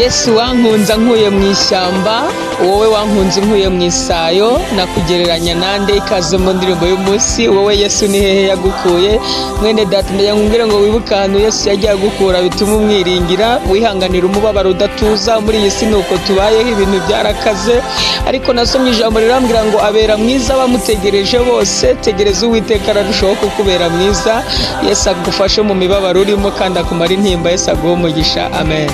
Yesu wankunze ankuye mu ishyamba, wowe wankunze unkuye mu isayo, nakugereranya nande? Ikaze mu ndirimbo y'umunsi. Wowe Yesu ni hehe yagukuye? Mwene data, ndagira ngo umbwire ngo wibuke ahantu Yesu yagiye agukura bituma umwiringira, wihanganira umubabaro udatuza. Muri iyi si nuko tubayeho, ibintu byarakaze, ariko nasomye ijambo rirambwira ngo abera mwiza abamutegereje bose. Tegereza Uwiteka, ararushaho kukubera mwiza. Yesu agufashe mu mibabaro urimo kandi akumara intimba. Yesu aguhe umugisha, amen.